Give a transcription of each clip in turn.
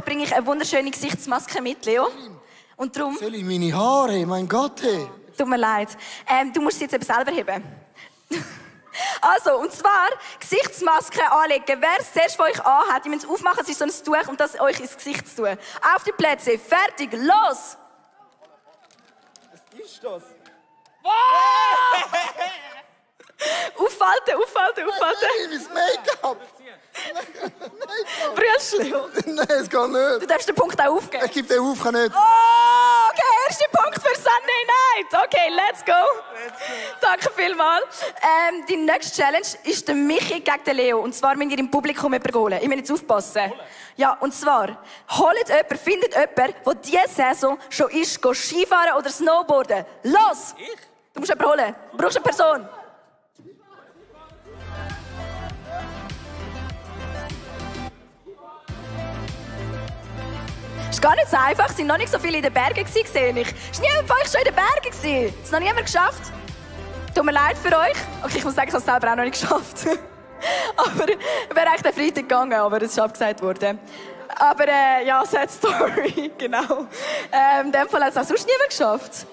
bringe ich eine wunderschöne Gesichtsmaske mit, Leo. Und darum... Soll ich meine Haare? Mein Gott, hey. Tut mir leid. Du musst sie jetzt eben selber heben. Also, und zwar Gesichtsmaske anlegen. Wer es zuerst von euch anhat, ihr müsst aufmachen, es ist so ein Tuch und das euch ins Gesicht zu tun. Auf die Plätze, fertig, los! Was ist das? Aufhalten. Nein, mein Make-up! Brüllst du, Leo? Nein, es geht nicht. Du darfst den Punkt auch aufgeben. Ich gebe den auf, kann nicht. Oh, okay, erster Punkt für Sunday Night. Okay, let's go. Danke vielmals. Die nächste Challenge ist der Michi gegen den Leo. Und zwar müsst ihr im Publikum jemanden holen. Ich muss jetzt aufpassen. Ja, und zwar, findet jemanden, der diese Saison schon ist, Skifahren oder Snowboarden. Los! Ich? Du musst jemanden holen. Du brauchst eine Person. Es ist gar nicht so einfach. Es waren noch nicht so viele in den Bergen, sehe ich. Ist niemand von euch schon in den Bergen gewesen? Hat es noch niemand geschafft? Tut mir leid für euch. Okay, ich muss sagen, ich habe es selber auch noch nicht geschafft. Aber ich wäre eigentlich den Freitag gegangen, aber es ist abgesagt worden. Aber ja, sad story, genau. In dem Fall hat es auch sonst niemand geschafft.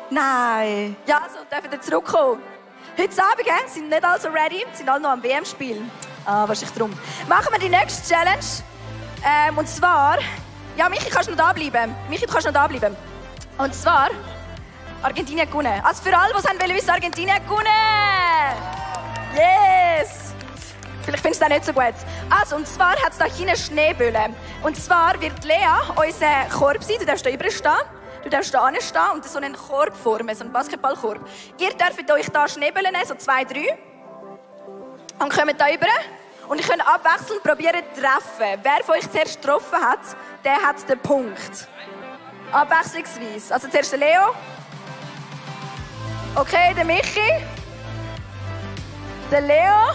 Nein. Ja, also dürfen wir zurückkommen. Heute Abend sind nicht alle so ready, sind alle noch am WM-Spiel. Ah, wahrscheinlich drum. Machen wir die nächste Challenge. Und zwar... Ja, Michi, kannst du noch da bleiben. Und zwar... Argentinien gewonnen. Also für alle, die es wollen wissen, Argentinien gewonnen! Yes! Vielleicht findest du das nicht so gut. Also, und zwar hat es da hinten Schneebölle. Und zwar wird Lea unser Korb sein. Du darfst da drüber stehen. Du darfst da stehen und so einen Korb formen, so einen Basketballkorb. Ihr dürft euch da Schneebölle nehmen, so 2, 3. Und kommt da rüber. Und ich könnt abwechselnd probieren zu treffen. Wer von euch zuerst getroffen hat, der hat den Punkt. Abwechslungsweise. Also zuerst der Leo. Okay, der Michi. Der Leo.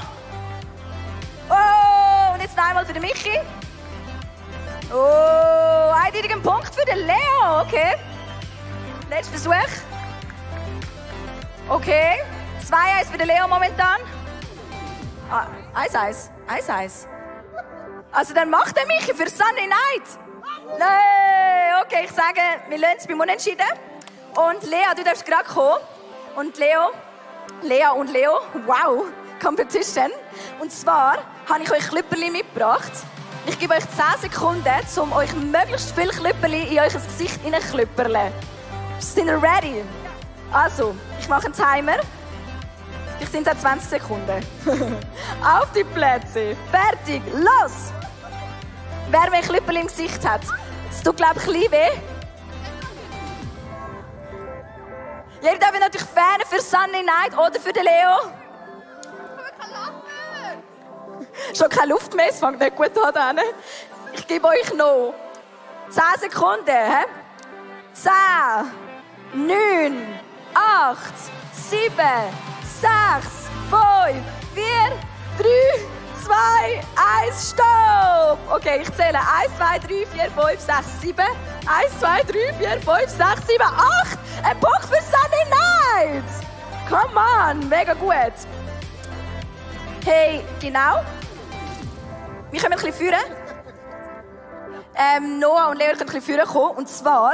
Oh, und jetzt noch einmal für den Michi. Oh, eindeutigen Punkt für den Leo. Okay. Letzter Versuch. Okay. 2-1 für den Leo momentan. 1-1. Also dann macht der Michi für Sunday Night. Nein, okay, ich sage, wir lassen es beim Unentschieden. Und Lea, du darfst gerade kommen. Und Lea und Leo, wow, Competition. Und zwar habe ich euch Klüpperli mitgebracht. Ich gebe euch 10 Sekunden, um euch möglichst viel Klüpperli in euer Gesicht hineinzuklüpperlen. Sind ihr ready? Also, ich mache einen Timer. Ich sind es 20 Sekunden. Auf die Plätze. Fertig. Los! Wer mehr Klüpperli im Gesicht hat, es tut, glaube ich, ein bisschen weh. Jeder darf natürlich Fan für Sunday Night oder für den Leo. Schon keine Luft mehr, es fängt nicht gut an. Ich gebe euch noch 10 Sekunden. 10, 9, 8, 7, 6, 5, 4, 3, 2, 1, Stopp! Okay, ich zähle 1, 2, 3, 4, 5, 6, 7. 1, 2, 3, 4, 5, 6, 7, 8! Ein Punkt für Sunday Night! Come on, mega gut! Hey, genau. Wir können ein bisschen führen. Noah und Leo können ein bisschen führen kommen. Und zwar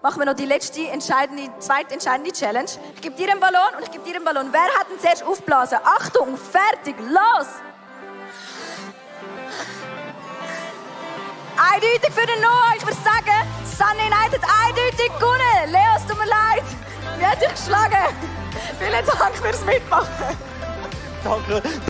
machen wir noch die zweite entscheidende Challenge. Ich gebe dir einen Ballon und ich gebe dir einen Ballon. Wer hat ihn zuerst aufgeblasen? Achtung, fertig, los! Eindeutig für den Noah. Ich würde sagen, Sunday Night hat eindeutig gewonnen. Leo, es tut mir leid. Wie hat dich geschlagen? Vielen Dank fürs Mitmachen. Danke.